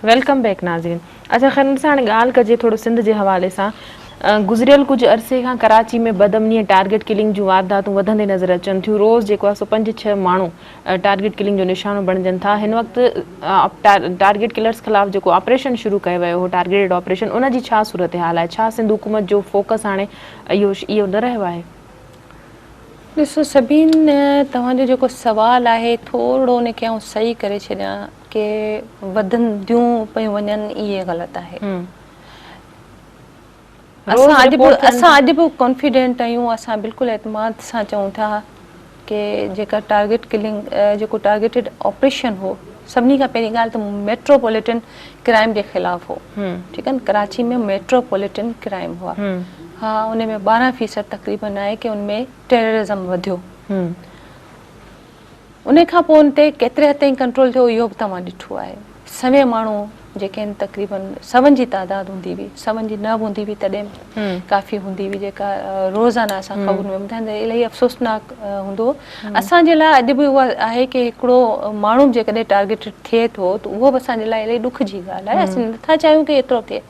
Welcome back ناظرين اچا خير ان سان هاڻي ڳالهه ڪجي ٿورو سنڌ جي حوالي سان گذريل ڪجهه عرصي کان ڪراچي ۾ بدامني ۽ ٽارگيٽ ڪلنگ جون وارداتون وڌندي نظر اچن ٿيون روز جيڪو آهي سو پنج ڇهه ماڻهو ٽارگيٽ ڪلنگ جو نشانو بڻجن ٿا هن وقت ٽارگيٽ ڪلرز خلاف جيڪو آپريشن شروع ڪيو ويو هو ٽارگيٽيڊ آپريشن ان جي ڇا صورتحال آهي ڇا سنڌ حڪومت جو فوڪس هاڻي اهو اهو نه رهيو آهي؟ ڏسو سبين توهان جو جيڪو سوال آهي ٿورڙو ان کي آئون صحيح ڪري ڇڏيان ڪي وڌنديون پيون وڃن اهي غلط آهي اسان اڄ به اسان اڄ به ڪانفيڊنٽ آهيون اسان بلڪل اعتماد سان چئون ٿا ڪي جيڪا ٽارگيٽ ڪلنگ جيڪو ٽارگيٽيڊ آپريشن هو سڀني کان پهرين ڳالهه ته ميٽروپوليٽن ڪرائم جي خلاف هو ٺيڪ آهي ڪراچي ۾ ميٽروپوليٽن ڪرائم هئا ها ان ۾ 12 فيصد تقريبن آهي ڪي ان ۾ ٽيررزم وڌيو ان کان پوء ان تي ڪيتري حد تائين ڪنٽرول ٿيو اهو به توهان ڏٺو آهي. سوين ماڻهو جيڪي آهن تقريبن سون جي تعداد هوندي هئي، سون جي نه به هوندي هئي تڏهن به ڪافي هوندي هئي جيڪا روزانه اسان خبرن ۾ ٻڌائيندا هئا الاهي افسوسناڪ هوندو هو. اسان جي لاء اڄ به اها آهي ڪي هڪڙو ماڻهو به جيڪڏهن ٽارگيٽيڊ ٿئي ٿو ته اهو به اسان جي لاء الاهي ڏک جي ڳالهه آهي اسين نٿا چاهيون ڪي ايترو ٿئي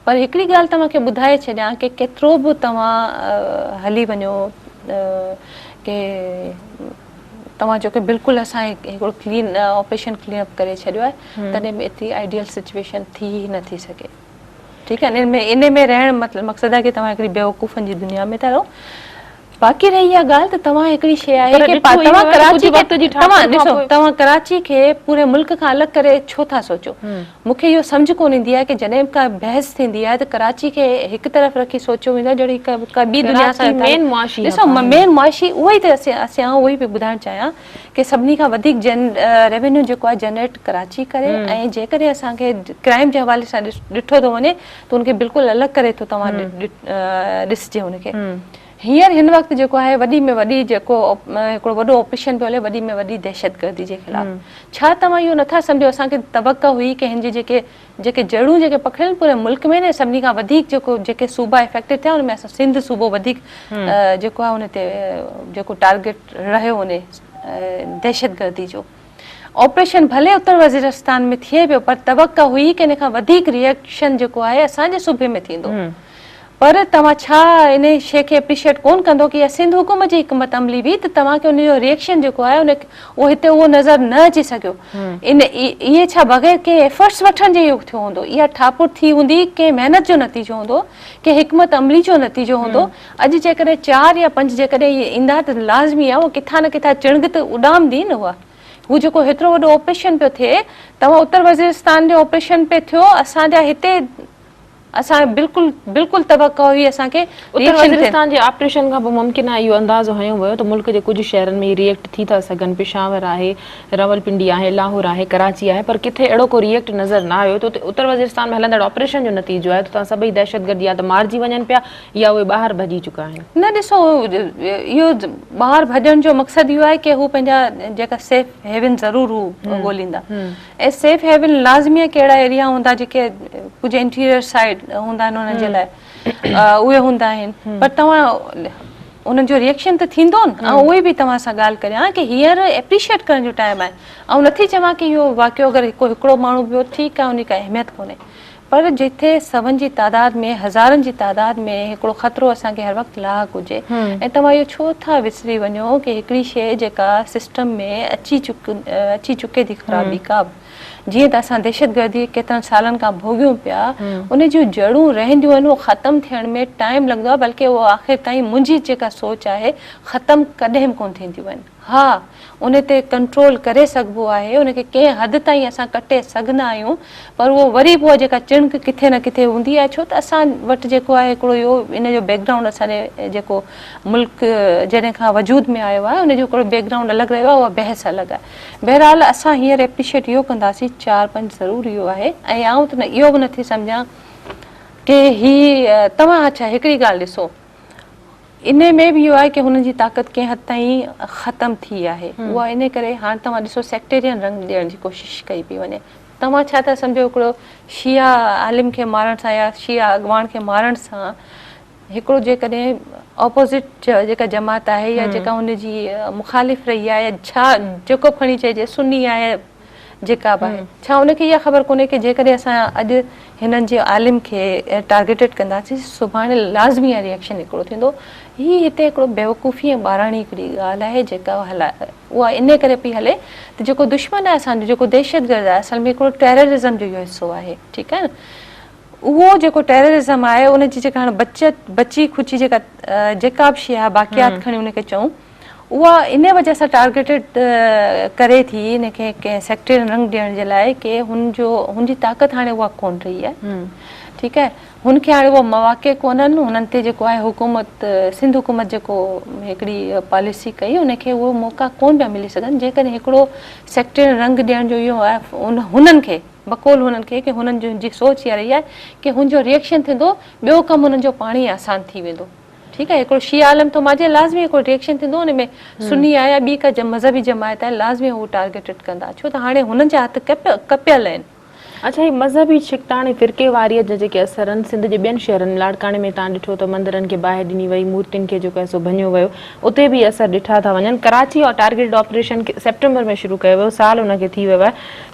پر هڪڙي ڳالهه توهان کي ٻڌائي ڇڏيان ڪي ڪيترو به توهان هلي وڃو ڪي توهان چئو ڪي بلڪل اسان هڪڙو ڪلين آپريشن ڪلين اپ ڪري ڇڏيو آهي تڏهن به ايتري آئيڊيل سچويشن ٿي ئي نٿي سگهي ٺيڪ آهي ان ۾ ان ۾ رهڻ مطلب مقصد آهي ڪي توهان هڪڙي بيوقوفن جي دنيا ۾ ٿا رهو باقي رهي اها ڳالهه ته توهان هڪڙي شيء آهي ڪي توهان ڪراچي کي توهان ڏسو توهان ڪراچي کي پوري ملڪ کان الڳ ڪري ڇو ٿا سوچو مون کي اهو سمجهه ڪونه ايندي آهي ڪي جڏهن به ڪا بحث ٿيندي آهي ته ڪراچي کي هڪ طرف رکي سوچيو ويندو آهي جهڙي ڪا ٻي دنيا سان مين معاشي ڏسو مين معاشي اهو ئي ته اسين اسين آئون اهو ئي پئي ٻڌائڻ چاهيان ڪي سڀني کان وڌيڪ جن ريونيو جيڪو آهي جنريٽ ڪراچي ڪري ۽ جيڪڏهن اسان کي ڪرائم جي حوالي سان ڏٺو ٿو وڃي ته ان کي بلڪل الڳ ڪري ٿو توهان ڏسجي ان کي هينئر هن وقت جيڪو آهي وڏي ۾ وڏي جيڪو هڪڙو وڏو آپريشن پيو هلي وڏي ۾ وڏي دهشتگردي جي خلاف ڇا توهان اهو نٿا سمجهو اسان کي توقع هئي ڪي هن جي جيڪي جيڪي جڙون جيڪي پکڙيل پوري ملڪ ۾ نه سڀني کان وڌيڪ جيڪو جيڪي صوبا افيڪٽيڊ ٿيا ان ۾ اسان سنڌ صوبو وڌيڪ جيڪو آهي ان تي جيڪو ٽارگيٽ رهيو ان دهشتگردي جو آپريشن ڀلي اتر وزيرستان ۾ ٿئي پيو پر توقع هئي ڪي ان کان وڌيڪ ريئڪشن جيڪو آهي اسان جي صوبي ۾ ٿيندو پر توهان ڇا انهي شيء کي اپريشيئيٽ ڪونه ڪندو ڪي اها سنڌ حڪومت جي حڪمت عملي هئي ته توهان کي ان جو ريئڪشن جيڪو آهي ان اهو هتي اهو نظر نه اچي سگهيو. ان ائين ڇا بغير ڪنهن ايفرٽس وٺڻ جي اهو ٿيو هوندو؟ اها ٺاپر ٿي هوندي ڪنهن محنت جو نتيجو هوندو، ڪنهن حڪمت عملي جو نتيجو هوندو. اڄ جيڪڏهن چار يا پنج جيڪڏهن اهي ايندا ته لازمي آهي اهو ڪٿان نه ڪٿان چڻگ ته اڏامندي نه اها. هو جيڪو هيترو وڏو آپريشن پيو ٿئي توهان اتر وزيرستان جو آپريشن پئي ٿيو اسان جا هتي اسان بلڪل بلڪل توقع هئي اسان کي اتر ريئڪشن ٿئي. وزيرستان جي آپريشن کان پوء ممڪن آهي اهو اندازو هنيو ويو ته ملڪ جي ڪجهه شهرن ۾ هي ريئڪٽ ٿي ٿا سگهن، پشاور آهي، راولپنڊي آهي، لاهور آهي، ڪراچي آهي پر ڪٿي اهڙو ڪو ريئڪٽ نظر نه آيو ته اتر وزيرستان ۾ هلندڙ آپريشن جو نتيجو آهي ته اتان سڀئي دهشتگرد يا ته مارجي وڃن پيا يا اهي ٻاهر ڀڄي چڪا آهن. نه ڏسو اهو ٻاهر ڀڄڻ جو مقصد اهو آهي ڪي هو پنهنجا جيڪا سيف هيون ضرور هو ڳوليندا. ۽ سيف هيون لازمي آهي ڪهڙا ايريا هوندا جيڪي ڪجهه انٽيريئر سائيڊ هوندا آهن انهن جي لاء اهي هوندا آهن پر توهان انهن جو ريئڪشن ته ٿيندو نه آئون اهو ئي به توهان سان ڳالهه ڪريان ڪي هينئر اپريشيئيٽ ڪرڻ جو ٽائيم آهي آئون نٿي چوان ڪي اهو واقعو اگر هڪ هڪڙو ماڻهو به هو ٺيڪ آهي ان جي ڪا اهميت ڪونهي پر جتي سون جي تعداد ۾ هزارن جي تعداد ۾ هڪڙو خطرو اسان کي هر وقت لاحق هجي ۽ توهان اهو ڇو ٿا وسري وڃو ڪي هڪڙي شيء جيڪا سسٽم ۾ اچي اچي چڪي ٿي خرابي ڪا به جيئن ته اسان دهشتگردي ڪيترن سالن کان ڀوڳيون پيا ان جون جڙون رهنديون آهن اهو ختم ٿيڻ ۾ ٽائيم لڳندو آهي بلڪه اهو آخر تائين منهنجي جيڪا سوچ آهي ختم ڪڏهن به ڪونه ٿينديون آهن. ها، ان تي ڪنٽرول ڪري سگهبو آهي، ان کي ڪنهن حد تائين اسان ڪٽي سگهندا آهيون، پر اهو وري به اها جيڪا چڻڪ ڪٿي نه ڪٿي هوندي آهي، ڇو ته اسان وٽ جيڪو آهي هڪڙو اهو ان جو بيڪ گرائونڊ اسان جي جيڪو ملڪ جڏهن کان وجود ۾ آيو آهي ان جو هڪڙو بيڪ گرائونڊ الڳ رهيو آهي اها بحث الڳ آهي. بهرحال اسان هينئر اپريشيئيٽ اهو ڪنداسين چار پنج ضرور اهو آهي ۽ آئون ته اهو به نٿي سمجهان ڪي هي توهان اڇا هڪڙي ڳالهه ڏسو انهي ۾ به اهو آهي ڪي هنن جي طاقت ڪنهن حد تائين ختم ٿي آهي اها انهي ڪري هاڻ توهان ڏسو سيڪٽيرين رنگ ڏيڻ جي ڪوشش ڪئي پئي وڃي توهان ڇا ٿا سمجهو هڪڙو شيعا عالم کي مارڻ سان يا شيعا اڳواڻ کي مارڻ سان هڪڙو جيڪڏهن اپوزٽ جيڪا جماعت آهي يا جيڪا ان جي مخالف رهي آهي يا ڇا جيڪو به کڻي چئجي سني آهي جيڪا به آهي ڇا ان کي اها خبر ڪونهي ڪي جيڪڏهن اسان اڄ هنن جي عالم کي ٽارگيٽيڊ ڪنداسين سڀاڻي لازمي آهي ريئڪشن هڪڙو ٿيندو. هي هتي هڪڙو بيوقوفي ۽ ٻاراڻي هڪڙي ڳالهه آهي جيڪا هلا اها انهي ڪري پئي هلي ته جيڪو دشمن آهي اسان جو جيڪو دهشتگرد آهي اصل ۾ هڪڙو ٽيررزم جو اهو حصو آهي ٺيڪ آهي نه اهو جيڪو ٽيررزم آهي ان جي جيڪا هاڻي بچت بچي کچي جيڪا جيڪا به شيء آهي باقيات کڻي ان کي چئون اها انهي وجه سان ٽارگيٽيڊ ڪري ٿي ان کي ڪنهن سيڪٽرين رنگ ڏيڻ جي لاء ڪي هن جو هن جي طاقت هاڻي اها ڪون رهي آهي ٺيڪ آهي هن کي هاڻي اها مواقع ڪونهن هنن تي جيڪو آهي حڪومت سنڌ حڪومت جيڪو هڪڙي پاليسي ڪئي ان کي اهي موقعا ڪون پيا ملي سگهن جيڪڏهن هڪڙو سيڪٽرين رنگ ڏيڻ جو اهو آهي هنن کي بقول هنن کي ڪي هنن جي سوچ اها رهي آهي ڪي هن جو ريئڪشن ٿيندو ٻيو ڪم هنن جو پاڻ ئي آسان ٿي ويندو. ٺيڪ آهي هڪڙو شيعه عالم ٿو مارجي لازمي هڪڙو ريئڪشن ٿيندو ان ۾ سني آهي يا ٻي ڪا مذهبي جماعت آهي لازمي هو ٽارگيٽيڊ ڪندا ڇو ته هاڻي هنن جا هٿ ڪپيل آهن. اڇا هي مذهبي ڇڪتاڻ ۽ فرقيواريت جا جيڪي اثر آهن سنڌ جي ٻين شهرن لاڙڪاڻي ۾ تان ڏٺو ته مندرن کي باهه ڏني وئي مورتين کي جيڪو آهي سو ڀڃيو ويو اتي به اثر ڏٺا ٿا وڃن ڪراچي ٽارگيٽيڊ آپريشن کي سيپٽمبر ۾ شروع ڪيو ويو سال ان کي ٿي ويو آهي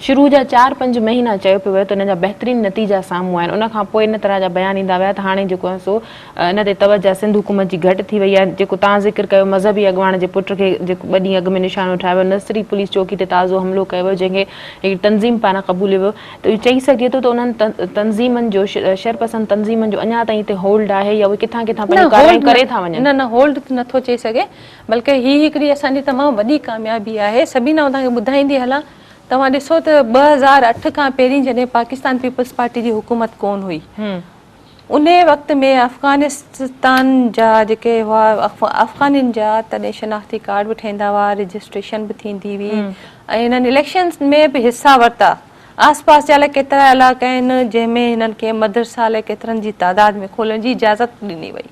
شروع جا چار پنج مهينا چيو پيو ويو ته ان جا بهترين نتيجا سامهون آيا آهن ان کان پوء ان طرح جا بيان ايندا ويا ته هاڻي جيڪو آهي سو ان تي توجهه سنڌ حڪومت جي گهٽ ٿي وئي آهي، جيڪو تان ذڪر ڪيو مذهبي اڳواڻ جي پٽ کي جيڪو ٻه ڏينهن اڳ ۾ نشانو ٺاهيو ويو، نصري پوليس چوڪي تي تازو حملو ڪيو ويو جنهن کي هڪڙي تنظيم پاران قبوليو ويو ته اهو چئي سگهجي ٿو ته انهن تنظيمن جو شرپسند تنظيمن جو اڃا تائين هتي هولڊ آهي يا اهي ڪٿان ڪٿان نه پنهنجون ڪارروايون هولڊ ڪري ٿا وڃن. نه نه هولڊ ته نٿو چئي سگهي بلڪه هي هڪڙي اسان جي تمام وڏي ڪاميابي آهي سبينا آئون توهان کي ٻڌائيندي هلان توهان ڏسو ته 2008 کان پهرين جڏهن پاڪستان پيپلز پارٽي جي حڪومت ڪون هئي انهيء وقت ۾ افغانستان جا جيڪي هئا افغانين جا تڏهن شناختي ڪارڊ به ٺهندا هئا، رجسٽريشن به ٿيندي هئي ۽ هنن اليڪشنز ۾ به حصا ورتا. آس پاس جا الائي ڪيترا علائقا آهن جنهن ۾ هنن کي مدرسا الائي ڪيترن جي تعداد ۾ کولڻ جي اجازت ڏني وئي.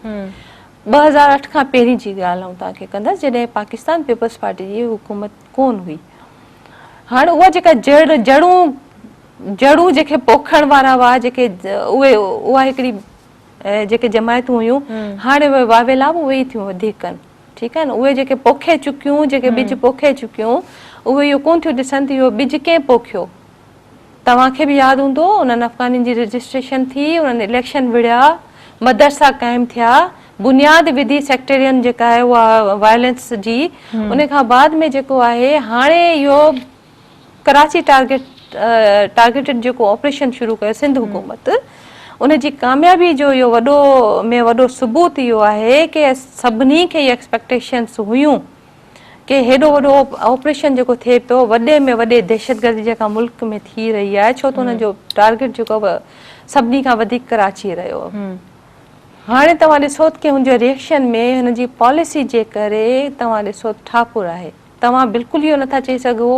2008 کان پهرين جي ڳالهه آئون توهان کي ڪندس جڏهن پاڪستان پيپلز پارٽي جي حڪومت ڪونه هئي. هاڻ اها جيڪا جڙ جڙون جڙون جيڪي پوکڻ وارا هئا جيڪي اهي اها هڪڙي جيڪي جماعتون هيون هاڻي اهي واويلا به اهي ئي ٿيون وڌيڪ ڪن ٺيڪ آهي نه اهي جيڪي پوکي چڪيون جيڪي ٻج پوکي چڪيون اهي اهو ڪون ٿيون ڏسن ته اهو ٻج ڪنهن پوکيو توهان کي به ياد هوندو انهن افغانين جي رجسٽريشن ٿي انهن اليڪشن وڙهيا مدرسا قائم ٿيا بنياد وڌي سيڪٽيرين جيڪا آهي اها وائلنس جي ان کان بعد ۾ جيڪو آهي هاڻي اهو ڪراچي ٽارگيٽ ٽارگيٽڊ جيڪو آپريشن شروع ڪيو سنڌ حڪومت ان جي ڪاميابي جو اهو وڏو ۾ وڏو ثبوت اهو آهي ڪي سڀني کي اهي ايڪسپيڪٽيشنس هيون ڪي هيڏو وڏو آپريشن جيڪو ٿئي پيو وڏي ۾ وڏي دهشتگردي جيڪا ملڪ ۾ ٿي رهي آهي ڇو ته ان جو ٽارگيٽ جيڪو سڀني کان وڌيڪ ڪراچي رهيو هاڻي توهان ڏسو ته هن جو ريئڪشن ۾ هن جي پاليسي جي ڪري توهان ڏسو ٺاپر آهي توهان بلڪل اهو نٿا چئي سگهو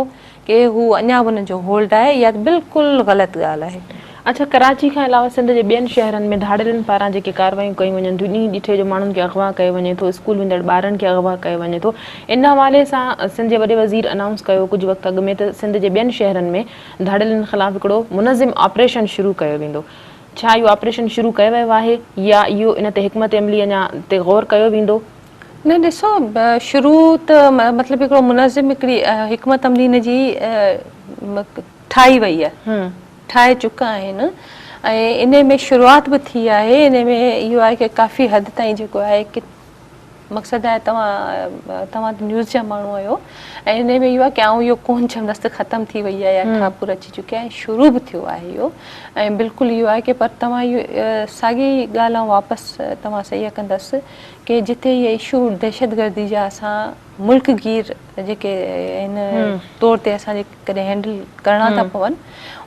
ڪي هو اڃا به انهن جو هولڊ آهي اها ته بلڪل غلط ڳالهه آهي. اڇا ڪراچي کان علاوه سنڌ جي ٻين شهرن ۾ ڌاڙيلن پاران جيڪي ڪارروايون ڪيون وڃن ٿيون ڏينهن ڏٺي جو ماڻهن کي اغوا ڪيو وڃي ٿو اسڪول ويندڙ ٻارن کي اغوا ڪيو وڃي ٿو ان حوالي سان سنڌ جي وڏي وزير انائونس ڪيو ڪجهه وقت اڳ ۾ ته سنڌ جي ٻين شهرن ۾ ڌاڙيلن خلاف هڪڙو منظم آپريشن شروع ڪيو ويندو ڇا اهو آپريشن شروع ڪيو ويو آهي يا اهو ان تي حڪمت عملي اڃا تي غور ڪيو ويندو. نه ڏسو شروع ته مطلب هڪڙو منظم هڪڙي حڪمت عملي ان جي ٺاهي وئي آهي ٺاهي چڪا آهن ۽ ان ۾ شروعات به ٿي آهي ان ۾ اهو آهي ڪي ڪافي حد تائين جيڪو آهي ڪي مقصد آهي توهان توهان ته نيوز جا ماڻهو آهيو ۽ ان ۾ اهو آهي ڪي آئون اهو ڪون چوندس ته ختم ٿي وئي آهي يا ٺاپور اچي چڪي آهي شروع به ٿيو آهي اهو ۽ بلڪل اهو آهي ڪي پر توهان اهو ساڳي ڳالهه آئون واپس توهان سان اها ڪندس ڪي جتي اهي اشو دهشتگردي جا اسان ملڪ گير جيڪي هن طور تي اسان جي ڪڏهن هينڊل ڪرڻا ٿا پون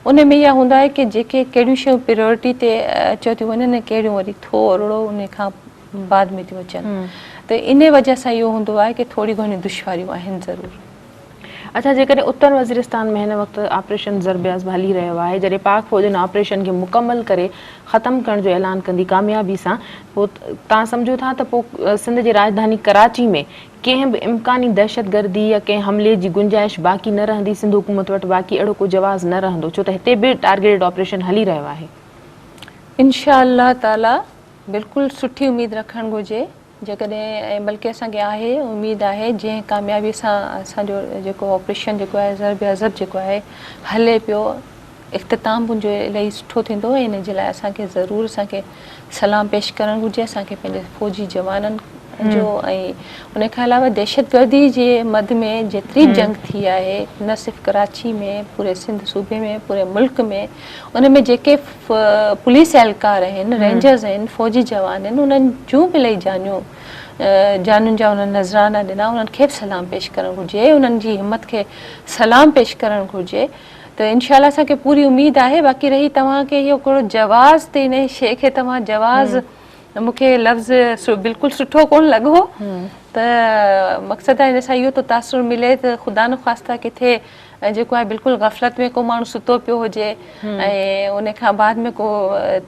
ان ۾ اها هوندو آهي ڪي جيڪي ڪهڙيون شيون پريورٽي تي اچيو ٿيون وڃن ۽ ڪهڙيون وري ٿورڙو ان کان بعد ۾ ٿيون اچن ته ان وجه سان اهو هوندو آهي ڪي ٿوري گهڻيون دشواريون آهن ضرور. اڇا جيڪڏهن اتر وزيرستان ۾ هن وقت آپريشن ضرب عضب هلي رهيو آهي جڏهن پاڪ فوج ان آپريشن کي مڪمل ڪري ختم ڪرڻ جو اعلان ڪندي ڪاميابي سان پوء توهان سمجهو ٿا ته پوء سنڌ جي راڄڌاني ڪراچي ۾ ڪنهن به امڪاني دهشتگردي يا ڪنهن حملي جي گنجائش باقي نه رهندي سنڌ حڪومت وٽ باقي اهڙو ڪو جواز نه رهندو ڇو ته هتي به ٽارگيٽيڊ آپريشن هلي رهيو آهي. انشاء الله تعالي بلڪل سٺي اميد رکڻ گهرجي. جيڪڏهن ۽ بلڪه اسان کي آهي اميد آهي جنهن ڪاميابي سان اسان جو جيڪو آپريشن جيڪو آهي ضرب عضب جيڪو آهي هلي پيو اختتام به ان جو الاهي سٺو ٿيندو ۽ ان جي لاء اسان کي ضرور اسان کي سلام پيش ڪرڻ گهرجي اسان کي پنهنجي فوجي جوانن جو ۽ ان کان علاوه دهشتگردي جي مد ۾ جيتري به جنگ ٿي آهي نه صرف ڪراچي ۾ پوري سنڌ صوبي ۾ پوري ملڪ ۾ ان ۾ جيڪي پوليس اهلڪار آهن، رينجرز آهن، فوجي جوان آهن، انهن جون به الاهي جانيون جانين جا انهن نذرانا ڏنا، انهن کي به سلام پيش ڪرڻ گهرجي، انهن جي همت کي سلام پيش ڪرڻ گهرجي ته انشاء الله اسان کي پوري اميد آهي، باقي رهي توهان کي اهو ڪهڙو جواز ته انهي شيء کي توهان جواز مون کي لفظ بلڪل سٺو ڪونه لڳو ته مقصد آهي ان سان اهو ٿو تاثر ملي ته خدا نخواسته ڪٿي جيڪو آهي بلڪل غفلت ۾ ڪو ماڻهو ستو پيو هجي ۽ ان کان بعد ۾ ڪو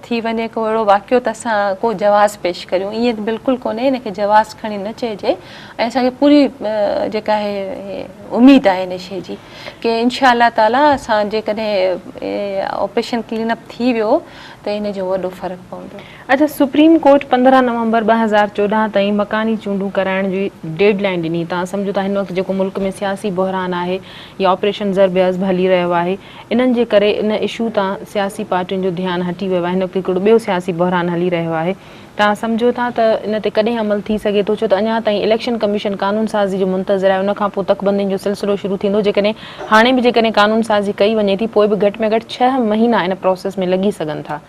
ٿي وڃي ڪو اهڙو واقعو ته اسان ڪو جواز پيش ڪريون ائين ته بلڪل ڪونهي ان کي جواز کڻي نه چئجي ۽ اسان کي پوري جيڪا آهي اميد آهي ان شيء جي ڪي انشاء الله تعالي اسان جيڪڏهن آپريشن ڪلين اپ ٿي ويو ته ان جو وڏو فرق پوندو. اڇا سپريم ڪورٽ 15 نومبر 2014 تائين مڪاني چونڊون ڪرائڻ جي ڊيڊ لائين ڏني توهان سمجهو ٿا هن وقت جيڪو ملڪ ۾ سياسي بحران آهي يا آپريشن ضرب عضب هلي رهيو آهي انهن جي ڪري ان اشو تان سياسي پارٽين جو ڌيان هٽي ويو آهي هن وقت هڪڙو ٻيو سياسي بحران هلي رهيو آهي توهان سمجهو ٿا ته ان تي ڪڏهن عمل ٿي سگهي ٿو ڇو ته اڃا تائين اليڪشن ڪميشن قانون سازي جو منتظر آهي ان کان پوء تڪبندين جو سلسلو شروع ٿيندو جيڪڏهن هاڻي به جيڪڏهن قانون سازي ڪئي وڃي ٿي پوء به گهٽ ۾ گهٽ ڇهه مهينا ان پروسيس ۾ لڳي سگهن ٿا.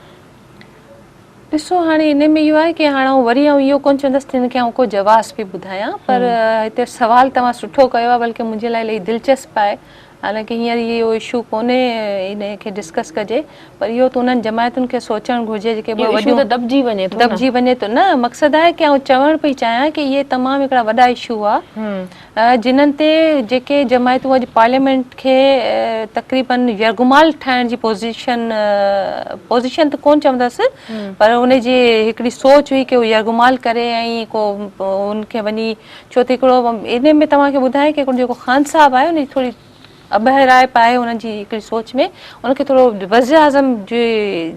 ڏسو هاڻي ان ۾ اهو آهي ڪي هاڻ آئون وري آئون اهو ڪونه چوندس ته هن کي آئون ڪو جواز پئي ٻڌايان پر هتي سوال توهان سٺو ڪيو آهي بلڪه منهنجي لاء الاهي دلچسپ آهي حالانڪه هينئر اهو اشو ڪونهي ان کي ڊسڪس ڪجي پر اهو ته انهن جماعتن کي سوچڻ گهرجي جيڪي ٻه وڏيون دٻجي وڃي ٿو دٻجي وڃي ٿو نه مقصد آهي ڪي آئون چوڻ پئي چاهيان ڪي اهي تمام هڪڙا وڏا اشو هئا جنھن تي جيڪي جماعتون اڄ پارليامينٽ کي تقريبن يرغمال ٺاهڻ جي پوزيشن پوزيشن ته ڪونه چوندس پر ان جي هڪڙي سوچ هئي ڪي هو يرغمال ڪري ۽ ڪو ان کي وڃي ڇو ته هڪڙو ان ۾ توهان کي ٻڌايان ڪي هڪڙو جيڪو خان صاحب آهي ان جي ٿوري اٻهرائپ آهي انهن جي هڪڙي سوچ ۾ ان کي ٿورو وزيراعظم جي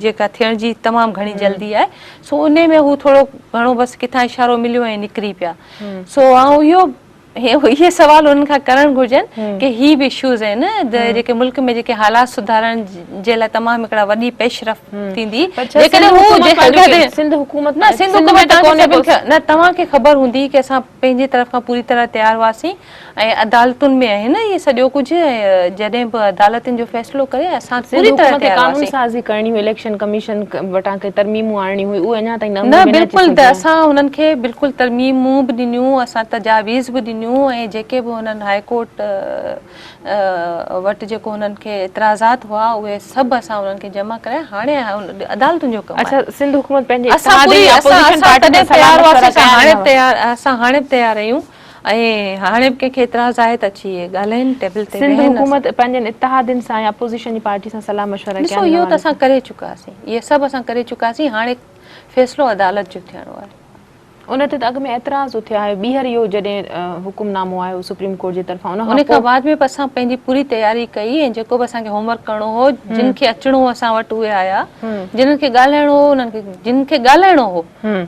جيڪا ٿيڻ جي تمام گهڻي جلدي آهي سو ان ۾ هو ٿورو گهڻو بس ڪٿان اشارو مليو ۽ نڪري پيا سو آئون اهو اهي سوال انهن کان ڪرڻ گهرجن ڪي هي به اشوز آهن جيڪي ملڪ ۾ جيڪي حالات سڌارڻ جي لاء تمام هڪڙا وڏي پيش رفت ٿيندي جيڪڏهن هو سنڌ حڪومت نه سنڌ حڪومت نه توهان کي خبر هوندي ڪي اسان پنهنجي طرف کان پوري طرح تيار هئاسين ۽ عدالتن ۾ آهي نه اهي سڄو ڪجهه ۽ جڏهن به عدالتن جو فيصلو ڪري اسان پوري طرح تيار قانون سازي ڪرڻي هئي اليڪشن ڪميشن وٽان ڪي ترميمون آڻڻيون هئي اهي اڃا تائين نه بلڪل ته اسان انهن کي بلڪل ترميمون به ڏنيون اسان تجاويز به ڏنيون ۽ جيڪي به انهن هاء ڪورٽ وٽ جيڪو انهن کي اعتراضات هئا اهي سڀ اسان انهن کي جمع ڪرايا هاڻي عدالتن جو ڪم آهي. اڇا سنڌ حڪومت پنهنجي اتحاد ۽ اپوزيشن پارٽين سان صلاح مشورا ڪيا آهن؟ اسان هاڻي به تيار آهيون ۽ هاڻي به ڪنهن کي اعتراض آهي ته اچي ڳالهائين ٽيبل تي سنڌ حڪومت پنهنجن اتحادين سان يا اپوزيشن جي پارٽي سان صلاح مشورا ڪيا ڏسو اهو ته اسان ڪري چڪاسين اهي سڀ اسان ڪري چڪاسين هاڻي فيصلو عدالت جو ٿيڻو آهي. ان تي ته اڳ ۾ اعتراض اٿيا آهي ٻيهر اهو جڏهن حڪم نامو آيو سپريم ڪورٽ جي طرفان ان کان ان کان بعد ۾ به اسان پنهنجي پوري تياري ڪئي ۽ جيڪو به اسان کي هوم ورڪ ڪرڻو هو جن کي اچڻو هو اسان وٽ اهي آيا جنھن کي ڳالهائڻو هو انهن کي جن کي ڳالهائڻو هو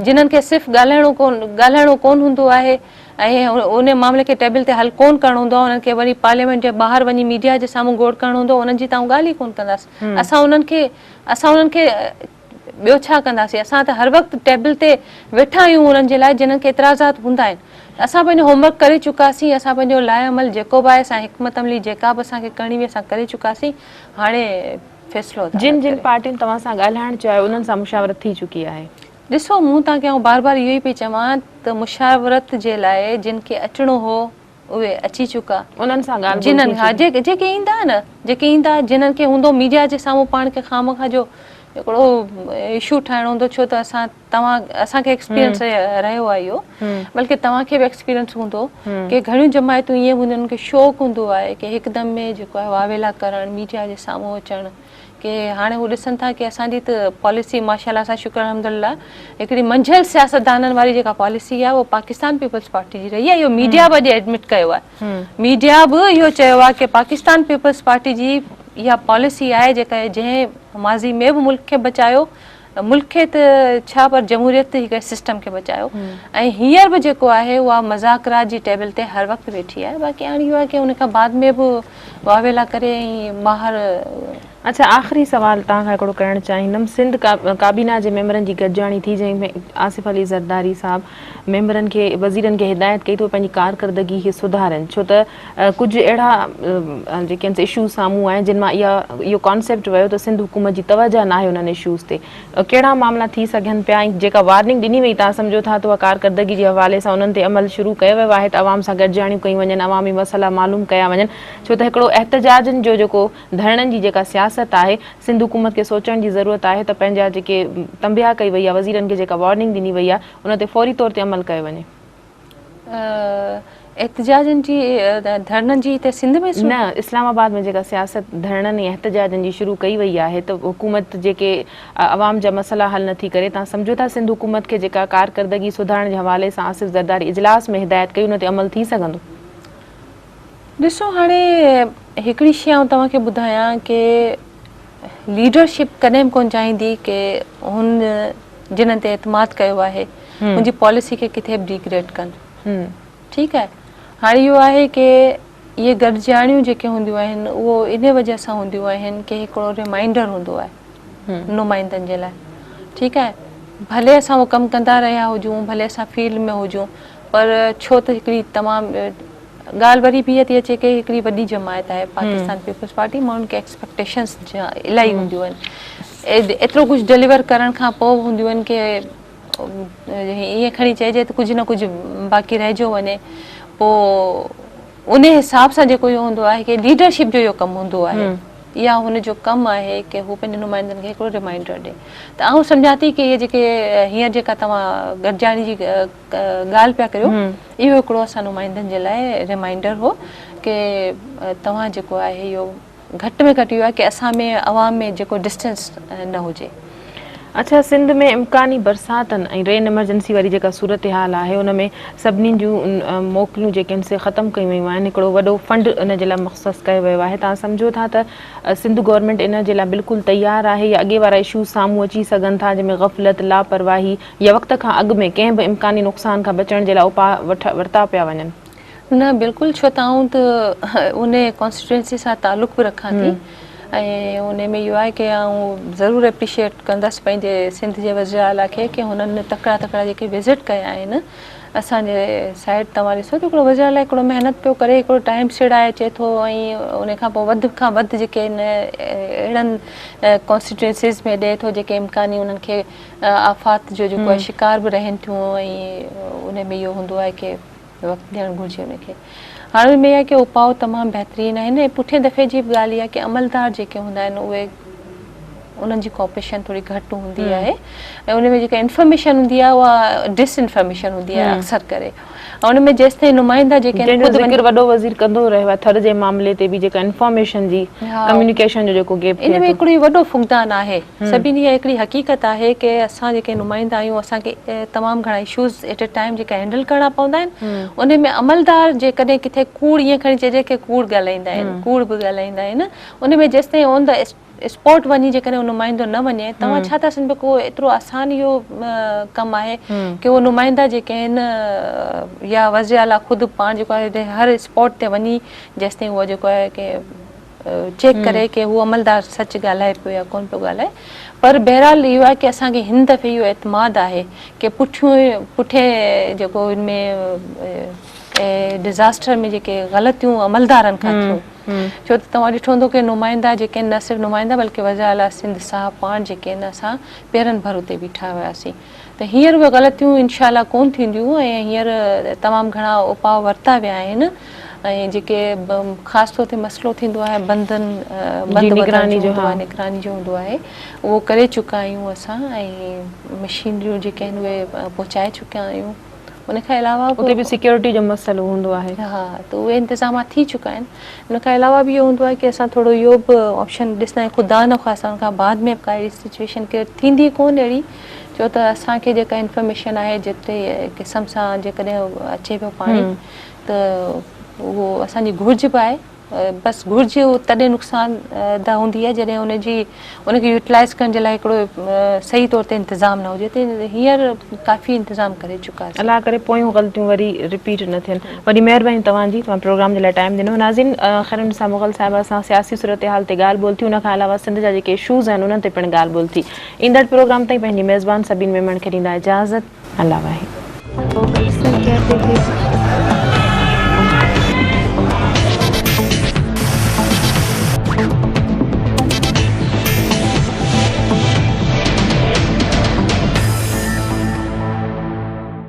جنھن کي صرف ڳالهائڻو ڪون ڳالهائڻو ڪون هوندو آهي ۽ ان معاملي کي ٽيبل تي حل ڪون ڪرڻو هوندو آهي انهن کي وري پارليامينٽ جي ٻاهر وڃي ميڊيا جي سامهون گوڙ ڪرڻو هوندو آهي انهن جي ته آئون ڳالهه ئي ڪون ڪندس اسان انهن کي اسان انهن کي ٻيو ڇا ڪنداسين اسان ته هر وقت ٽيبل تي ويٺا آهيون انهن جي لاء جنھن کي اعتراضات هوندا آهن اسان پنهنجو هوم ورڪ ڪري چڪاسين اسان پنهنجو لاء عمل جيڪو به آهي اسان حڪمت عملي جيڪا به اسان کي ڪرڻي هئي اسان ڪري چڪاسين هاڻي فيصلو عدالت جن جن پارٽين توهان سان ڳالهائڻ چاهيو انهن سان مشاورت ٿي چڪي آهي. ڏسو مون توهان کي آئون بار بار اهو ئي پئي چوان ته مشاورت جي لاء جن کي اچڻو هو اهي اچي چڪا. انهن سان ڳالهه ٻولهه ٿي چڪي. جيڪي ايندا نه جيڪي ايندا جنھن کي هوندو ميڊيا جي سامهون پاڻ کي خامخواه جو هڪڙو اشو ٺاهڻو هوندو ڇو ته اسان توهان اسان کي ايڪسپيرينس رهيو آهي اهو بلڪه توهان کي به ايڪسپيرينس هوندو ڪي گهڻيون جماعتون ائين هونديون انهن کي شوق هوندو آهي ڪي هڪدم ۾ جيڪو آهي واويلا ڪرڻ ميڊيا جي سامهون اچڻ ڪي هاڻي هو ڏسن ٿا ڪي اسان جي ته پاليسي ماشاءالله سان شڪر الحمدلله هڪڙي منجهيل سياستدانن واري جيڪا پاليسي آهي اهو پاڪستان پيپلز پارٽي جي رهي آهي اهو ميڊيا به اڄ ايڊمٽ ڪيو آهي ميڊيا به اهو چيو آهي ڪي پاڪستان پيپلز پارٽي جي اها پاليسي آهي جيڪا جنهن ماضي ۾ به ملڪ کي بچايو ملڪ کي ته ڇا پر جمهوريت هڪ سسٽم کي بچايو ۽ هينئر به جيڪو آهي اها مذاڪرات جي ٽيبل تي هر وقت ويٺي آهي باقي هاڻي اهو آهي ڪي ان کان بعد ۾ به واويلا ڪري ۽ ٻاهر. اڇا آخري سوال توهان کان هڪڙو ڪرڻ چاهيندم سنڌ ڪابينا جي ميمبرن جي گڏجاڻي ٿي جنهن ۾ آصف علي زرداري صاحب ميمبرن کي وزيرن کي هدايت ڪئي ته اهي پنهنجي ڪارڪردگي کي سڌارين ڇو ته ڪجهه اهڙا جيڪي آهن اشوز سامهون آيا جن مان اها اهو ڪانسيپٽ ويو ته سنڌ حڪومت جي توجهه ناهي انهن اشوز تي ڪهڙا معاملا ٿي سگهن پيا ۽ جيڪا وارننگ ڏني وئي توهان سمجهو ٿا ته اها ڪارڪردگي جي حوالي سان انهن تي عمل شروع ڪيو ويو آهي ته عوام سان گڏجاڻيون ڪيون وڃن عوامي مسئلا معلوم ڪيا وڃن ڇو ته هڪڙو احتجاجن جو جيڪو ڌرڻن جي جيڪا سياست آهي سنڌ حڪومت کي سوچڻ جي ضرورت آهي ته پنهنجا جيڪي تنبيهه ڪئي وئي آهي وزيرن کي جيڪا وارننگ ڏني وئي آهي ان تي فوري طور تي عمل ڪيو وڃي. احتجاجن جي ڌرڻن جي هتي سنڌ ۾؟ نه اسلام آباد ۾ جيڪا سياست ڌرڻن ۽ احتجاجن جي شروع ڪئي وئي آهي ته حڪومت جيڪي عوام جا مسئلا حل نٿي ڪري تان سمجهو ٿا سنڌ حڪومت کي جيڪا ڪارڪردگي سڌارڻ جي حوالي سان آصف زرداري اجلاس ۾ هدايت ڪئي ان تي عمل ٿي سگهندو؟ ڏسو هاڻي هڪڙي شي آئون توهان کي ٻڌايان ڪي ليڊرشپ ڪڏهن به ڪونه چاهيندي ڪي هن جنھن تي اعتماد ڪيو آهي ان جي پاليسي کي ڪٿي به ڊيگريڊ ڪن ٺيڪ آهي هاڻي اهو آهي ڪي اهي گڏجاڻيون جيڪي هونديون آهن اهو ان وجه سان هونديون آهن ڪي هڪڙو ريمائنڊر هوندو آهي نمائندن جي لاء ٺيڪ آهي ڀلي اسان اهو ڪم ڪندا رهيا هجون ڀلي اسان فيلڊ ۾ هجون پر ڇو ته هڪڙي تمام ڳالهه وري به اها ٿي اچي ڪي هڪڙي وڏي جماعت آهي پاڪستان پيپلز پارٽي ماڻهن کي ايڪسپيڪٽيشنس الاهي هونديون آهن ايترو ڪجهه ڊليور ڪرڻ کان پوء به هونديون آهن ڪي ائين کڻي چئجي ته ڪجهه نه ڪجهه باقي رهجيو وڃي پوء ان حساب سان جيڪو اهو هوندو آهي ڪي ليڊرشپ جو اهو ڪم هوندو آهي يا هن جو ڪم آهي ڪي هو پنهنجي نمائندن کي هڪڙو ريمائنڊر ڏي ته آئون سمجهان ٿي ڪي اهي جيڪي هينئر جيڪا توهان گڏجاڻي جي ڳالهه پيا ڪريو اهو هڪڙو اسان نمائندن جي لاء ريمائنڊر هو ڪي توهان جيڪو آهي اهو گهٽ ۾ گهٽ اهو آهي ڪي اسان ۾ عوام ۾ جيڪو ڊسٽنس نه هجي. اڇا سنڌ ۾ امڪاني برساتن ۽ رين ايمرجنسي واري جيڪا صورتحال آهي ان ۾ سڀني جون موڪلون جيڪي آهن سي ختم ڪيون ويون آهن هڪڙو وڏو فنڊ ان جي لاء مخصص ڪيو ويو آهي توهان سمجهو ٿا ته سنڌ گورنمينٽ ان جي لاء بلڪل تيار آهي يا اڳي وارا اشوز سامهون اچي سگهن ٿا جنهن ۾ غفلت لاپرواهي يا وقت کان اڳ ۾ ڪنهن به امڪاني نقصان کان بچڻ جي لاء اپاء ورتا پيا وڃن. نه بلڪل ڇو ته آئون ته ان ڪانسٽيٽوئنسي سان تعلق به رکان ٿي ۽ ان ۾ اهو آهي ڪي آئون ضرور اپريشيئيٽ ڪندس پنهنجي سنڌ جي وزير اعليٰ کي ڪي هنن تڪڙا تڪڙا جيڪي وزٽ ڪيا آهن اسان جي سائيڊ توهان ڏسو ته هڪڙو وزير اعليٰ هڪڙو محنت پيو ڪري هڪڙو ٽائيم سيڙائي اچي ٿو ۽ ان کان پوء وڌ کان وڌ جيڪي اهڙن ڪانسٽيٽوئنسيز ۾ ڏئي ٿو جيڪي امڪاني انهن کي آفات جو جيڪو آهي شڪار به رهن ٿيون ۽ ان ۾ اهو هوندو آهي ڪي وقت ڏيڻ گهرجي ان کي هاڻي ان ۾ اها ڪي اپاء تمام بهترين آهن ۽ پٺين دفعي جي به ڳالهه اها ڪي عملدار جيڪي هوندا آهن اهي انهن جي ڪوپريشن ٿوري گهٽ هوندي آهي ۽ ان ۾ جيڪا انفارميشن هوندي آهي اها ڊس انفارميشن هوندي آهي اڪثر ڪري ۽ ان ۾ جيستائين نمائندا جيڪي آهن خود ذڪر وڏو وزير ڪندو رهيو آهي ٿر جي معاملي تي به جيڪا انفارميشن جي ڪميونيڪيشن جو جيڪو گيپ ٿئي ٿو ان ۾ هڪڙو وڏو فقدان آهي سڀني اها هڪڙي حقيقت آهي ڪي اسان جيڪي نمائندا آهيون اسان کي تمام گهڻا اشوز ايٽ اي ٽائيم جيڪا هينڊل ڪرڻا پوندا آهن انهي ۾ عملدار جيڪڏهن ڪٿي ڪوڙ ائين کڻي چئجي ڪي ڪوڙ ڳالهائيندا آهن ڪوڙ به ڳالهائيندا آهن انهي ۾ جيستائين آن the spot وڃي جيڪڏهن اهو نمائندو نه وڃي توهان ڇا ٿا سمجهو ڪو ايترو آسان اهو ڪم آهي ڪي اهو نمائندا جيڪي آهن يا وزير اعليٰ خود پاڻ جيڪو آهي هر اسپاٽ تي وڃي جيستائين اهو جيڪو آهي ڪي چيڪ ڪري ڪي هو عملدار سچ ڳالهائي پيو يا ڪونه پيو ڳالهائي پر بهرحال اهو آهي ڪي اسان کي هن دفعي اهو اعتماد آهي ڪي پٺيون پٺين جيڪو ان ۾ ڊزاسٽر ۾ جيڪي غلطيون عملدارن کان ٿيون ڇو ته توهان ڏٺو هوندو ڪي نمائندا جيڪي آهن نه صرف نمائندا بلڪه وزير اعليٰ سنڌ صاحب پاڻ جيڪي آهن اسان پيرن ڀر اتي بيٺا هياسين ته هينئر اهي غلطيون انشاء الله ڪونه ٿينديون ۽ هينئر تمام گهڻا اپاء ورتا ويا آهن ۽ جيڪي خاص طور تي مسئلو ٿيندو آهي بندن بند نگراني جو هوندو آهي نگراني جو هوندو آهي اهو ڪري چڪا آهيون اسان ۽ مشينريون جيڪي آهن اهي پهچائي چڪا آهيون ان کان علاوه به اتي به سيڪيورٽي جو مسئلو هوندو آهي. ها ته اهي انتظامات ٿي چڪا آهن ان کان علاوه به اهو هوندو آهي ڪي اسان ٿورو اهو به آپشن ڏسندا آهيون خدا نخواسته ان کان بعد ۾ به ڪا اهڙي سچويشن ڪريٽ ٿيندي ڪون اهڙي ڇو ته اسان کي جيڪا انفارميشن آهي جيتري قسم سان جيڪڏهن اچي پيو پاڻي ته اهو اسان جي گهرج به آهي. بس گهرج تڏهن نقصان ده هوندي آهي جڏهن ان جي ان کي يوٽيلائز ڪرڻ جي لاء هڪڙو صحيح طور تي انتظام نه هجي ته هينئر ڪافي انتظام ڪري چڪا آهيون. الله ڪري پويون غلطيون وري رپيٽ نه ٿين. وڏي مهرباني توهان جي توهان پروگرام جي لاء ٽائيم ڏنو. ناظرين خيرالنساء مغل صاحبه سان سياسي صورتحال تي ڳالهه ٻولهه ٿي ان کان علاوه سنڌ جا جيڪي اشوز آهن انهن تي پڻ ڳالهه ٻولهه ٿي. ايندڙ پروگرام تائين پنهنجي ميزبان سبين ميمڻ کي ڏيندا اجازت. الله واهي.